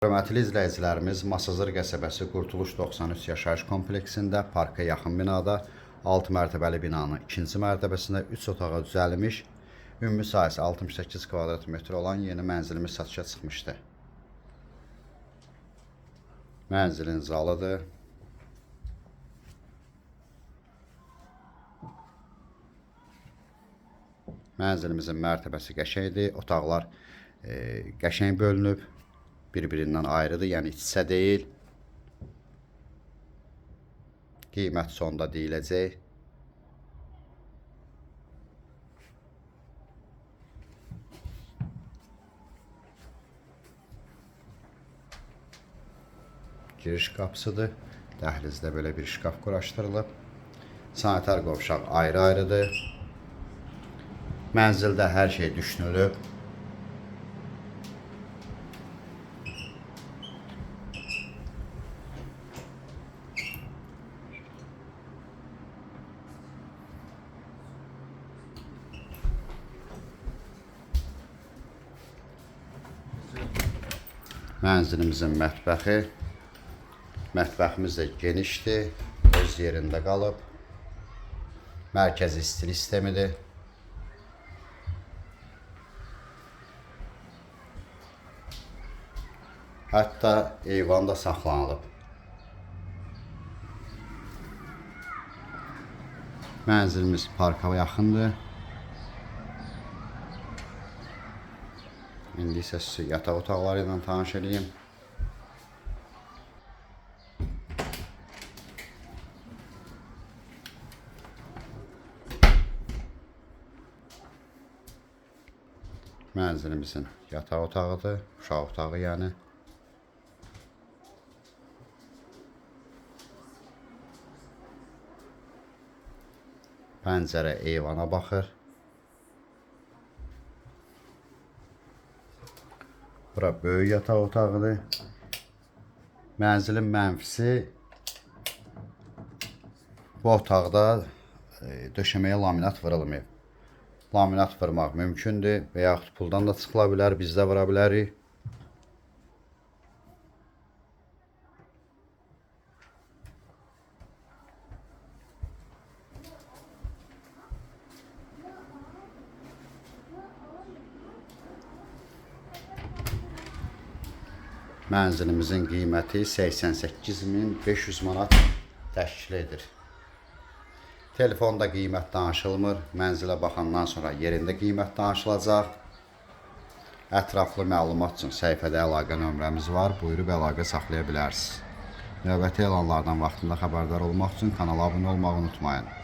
Hörmətli izləyicilərimiz, Masazır qəsəbəsi Qurtuluş 93 yaşayış kompleksində parka yaxın binada 6 mərtəbəli binanın ikinci mərtəbəsində 3 otağa düzəlmiş, ümumi sahəsi 68 kvadrat metr olan yeni mənzilimiz satışa çıxmışdı. Mənzilin zalıdır. Mənzilimizin mərtəbəsi qəşəngdir. Otaqlar qəşəng bölünüb. Bir-birindən ayrıdır, yəni iç-içə deyil. Qiymət sonda deyiləcək. Giriş qapısıdır. Dəhlizdə belə bir şkaf quraşdırılıb. Sanitar qovşaq ayrı-ayrıdır. Mənzildə hər şey düşünülüb. Mənzilimizin mətbəxi. Mətbəximiz də genişdir, öz yerində qalıb. Mərkəzi istilik sistemidir. Hətta eyvan da saxlanılıb. Mənzilimiz parka yaxındır. İndi isə sizi yataq otaqları ilə tanış edeyim. Mənzilimizin yataq otağıdır, uşaq otağı yəni. Pəncərə eyvana baxır. Bura böyük yataq otağıdır. Mənzilin mənfisi bu otaqda döşəməyə laminat vurulmayıb. Laminat vurmaq mümkündür və yaxud puldan da çıxıla bilər, biz də vura bilərik. Mənzilimizin qiyməti 88.500 manat təşkil edir. Telefonda qiymət danışılmır. Mənzilə baxandan sonra yerində qiymət danışılacaq. Ətraflı məlumat üçün səhifədə əlaqə nömrəmiz var. Buyurub əlaqə saxlaya bilərsiniz. Növbəti elanlardan vaxtında xəbərdar olmaq üçün kanala abunə olmağı unutmayın.